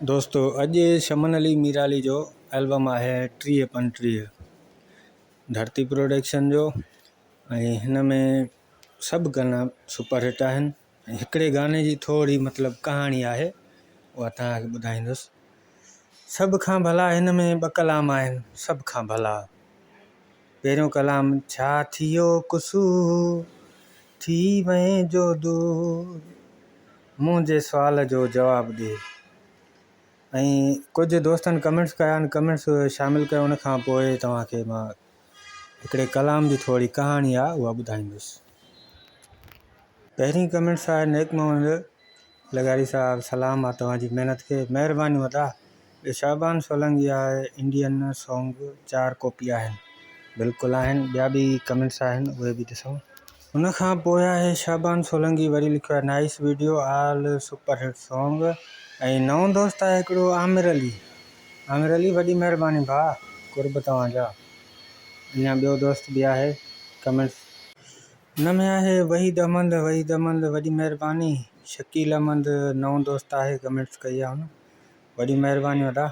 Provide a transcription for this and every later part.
دوستو اڄ شمن علي ميرالي جو البم آهي 30 35 ڌرتي پروڊڪشن جو ۽ هن ۾ سڀ گانا سپر هٽ آهن ۽ هڪڙي گاني جي ٿوري مطلب ڪهاڻي آهي اها توهان کي ٻڌائيندس. سڀ کان ڀلا هن ۾ ٻه ڪلام آهن سڀ کان ڀلا پهريون ڪلام ڇا ٿيو قصور ٿي وئين جو دور منهنجي سوال جو جواب ڏي ۽ ڪجهه دوستن ڪمينٽس ڪيا آهن ڪمينٽس شامل ڪيو ان کان پوء توهان کي مان هڪڙي ڪلام جي ٿوري ڪهاڻي آهي اها ٻڌائيندس. پهرين ڪمينٽس آهي نيڪ محمد لغاري صاحب سلام آ توهان جي محنت کي مهربانيون ادا ٻيو شعبان سولنگي آهي انڊين سونگ چار ڪاپي آهن بلڪل آهن ٻيا به ڪمينٽس آهن اهي به ڏسون. ان کان پوء آهي شعبان سولنگي وري لکيو آهي nice video all super hit song ۽ نئون دوست آهي هڪڙو عامر علي عامر علي وڏي مهرباني ڀاء قرب توهان جا اڃا ٻيو دوست به آهي ڪمينٽس ان ۾ آهي وحيد احمد وحيد احمد وڏي مهرباني شڪيل احمد نئون دوست آهي ڪمينٽس ڪئي آهي هن وڏي مهرباني ادا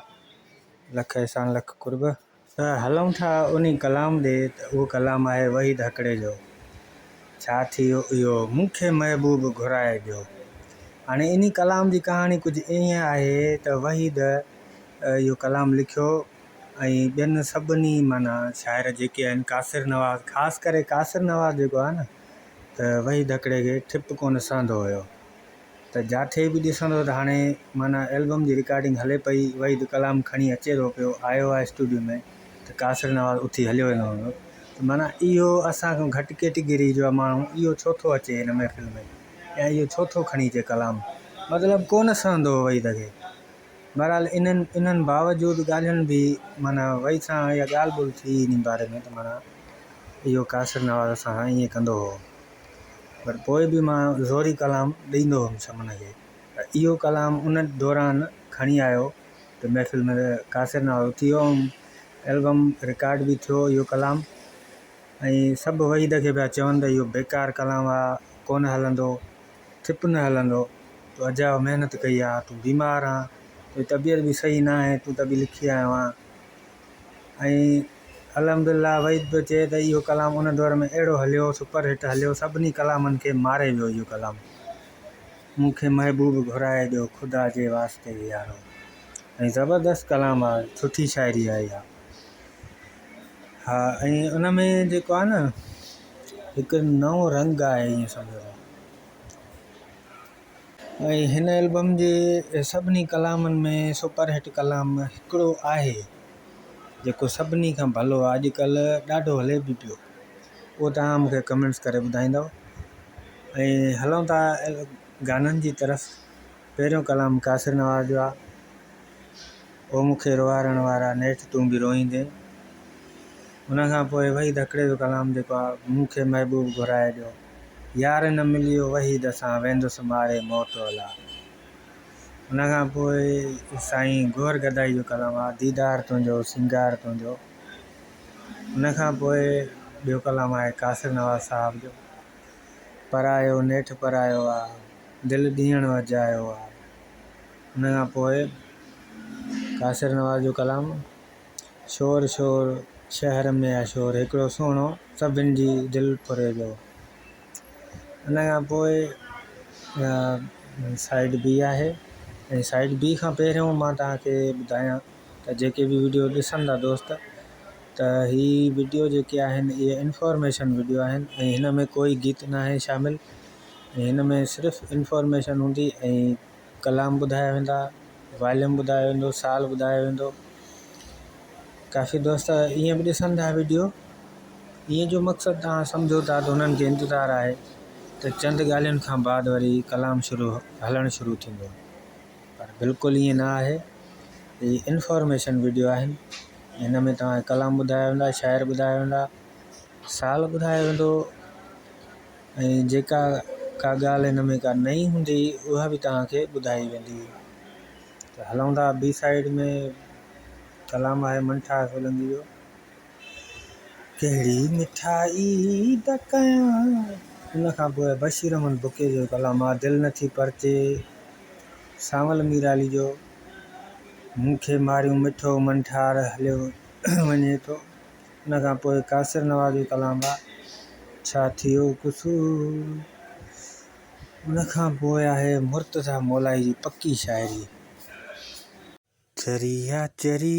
لک احسان لک قرب. ته هلون ٿا انهي ڪلام ڏي ته اهو ڪلام آهي وحيد هڪڙي جو ڇا ٿيو اهو مون کي محبوب گهرائي ڏيو هاڻي انهي ڪلام جي ڪهاڻي ڪجهه ائين آهي ته وحيد اهو ڪلام لکيو ۽ ٻين سڀني معنيٰ شاعر جيڪي آهن قاصر نواز خاص ڪري قاصر نواز جيڪو آهي نه ته وحيد هڪڙي کي ٺپ ڪونه سهندو هيو ته جاٿي به ڏسندو ته هاڻي معنيٰ البم جي رڪارڊنگ هلي پئي، وحيد ڪلام کڻي اچي ٿو پيو، آيو آهي اسٽوڊيو ۾ ته قاصر نواز اٿي هليو ويندو هوندو ته معنيٰ اهو اسان کان گهٽ ڪيٽيگري جو آهي ماڻهو اهو ڇو ٿو اچي هن محفل ۾ يا اهو ڇو ٿو کڻي اچي ڪلام مطلب ڪونه سهندو هو وحيد کي. بهرحال انهن انهن باوجود ڳالهين به معنيٰ وحيد سان اها ڳالهه ٻولهه ٿي انهي باري ۾ ته معنيٰ اهو قاصر نواز اسان سان ائين ڪندو هو. پر پوء به مان زوري ڪلام ڏيندو هوم شمن کي ته اهو ڪلام ان دوران کڻي آيو ته محفل ۾ قاصر نواز اٿي ويو ۽ البم رڪارڊ به ٿيو اهو ڪلام ۽ سڀ وحيد کي پيا چون ته اهو بيڪار ڪلام آ ڪونه هلندو ٺپ نه هلندو تو اجايو محنت ڪئي آ تون بيمار آن تنهنجي طبيعت به صحيح ناهي تون ته به لکي آيو آن ۽ الحمدلله وحيد پيو چئي ته اهو ڪلام ان دور ۾ اهڙو هليو سپر هٽ هليو سڀني ڪلامن کي ماري ويو اهو ڪلام مون کي محبوب گهرائي ڏيو خدا جي واسطي يارو ۽ زبردست ڪلام آ سٺي شاعري آهي اها ها ۽ ان ۾ جيڪو آ نه هڪ نئون رنگ آهي ائين سمجهو ته. ۽ هن البم جي سڀني ڪلامن ۾ سپر هٽ ڪلام هڪڙو آهي جيڪو سڀني کان ڀلو آهي اڄڪلهه ڏاڍو هلي به پيو اهو توهان مون کي ڪمينٽس ڪري ٻڌائيندؤ ۽ هلون ٿا گانن جي طرف پهريون ڪلام قاصر نواز جو آهي او مون کي روئارڻ وارا نيٺ تون به روئيندين ان کان پوء وحيد هڪڙي جو ڪلام جيڪو آهي مون کي محبوب گهرائي ڏيو. يار نه مليو وحيد سان ويندس ماري موت الا. ان کان پوء سائين گوهر گدائي جو ڪلام آ ديدار تنهنجو سينگار تنهنجو. ان کان پوء ٻيو ڪلام آهي قاصر نواز صاحب جو پرايو نيٺ پرايو آ دل ڏيڻ وجايو آ. ان کان پوء قاصر نواز جو ڪلام شور شور شهر ۾ آ شور هڪڙو سهڻو سڀن جي دل ڦري ويو. ان کان پوء سائيڊ بي آهي ۽ سائيڊ بي کان پهريون مان توهان کي ٻڌايان ته جيڪي به وڊيو ڏسن ٿا دوست ته هي وڊيو جيڪي آهن اهي انفارميشن وڊيو آهن ۽ هن ۾ ڪوئي گيت ناهي شامل ۽ هن ۾ صرف انفارميشن هوندي ۽ ڪلام ٻڌايا ويندا، واليوم ٻڌايو ويندو، سال ٻڌايو ويندو. ڪافي دوست ائين به ڏسن ٿا وڊيو. ائين جو مقصد توهان سمجهو ٿا ته انهن کي انتظار آهي ته چند ڳالهين کان بعد وري ڪلام شروع هلڻ شروع ٿيندو پر بلڪل ائين نه آهي. هي انفارميشن وڊيو آهن. هن ۾ توهان کي ڪلام ٻڌايا ويندا، شاعر ٻڌايا ويندا، سال ٻڌايو ويندو. ۽ جيڪا ڪا ڳالهه هن ۾ ڪا نئين هوندي اها به توهان کي ٻڌائي ويندي. ته هلون ٿا بي سائيڊ ۾ ڪلام آهي منٺار سولنگي جو. ڪهڙي مٺائي ته ڪيان. ان کان پوء بشير احمد بڪي جو ڪلام آهي دل نه ٿي پرچي سانول ميرالي جو. مون کي ماريون مٺو منٺار هليو وڃي ٿو. ان کان پوء قاصر نواز جو ڪلام آ ڇا ٿيو قصور. ان کان پوء آهي مرتضيٰ مولائي جي پڪي شاعري. چري آ چري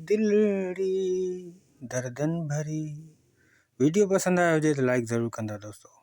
دلڙي دردن ڀري. ويڊيو پسند آيو هجي ته لائيڪ ضرور ڪندا دوستو.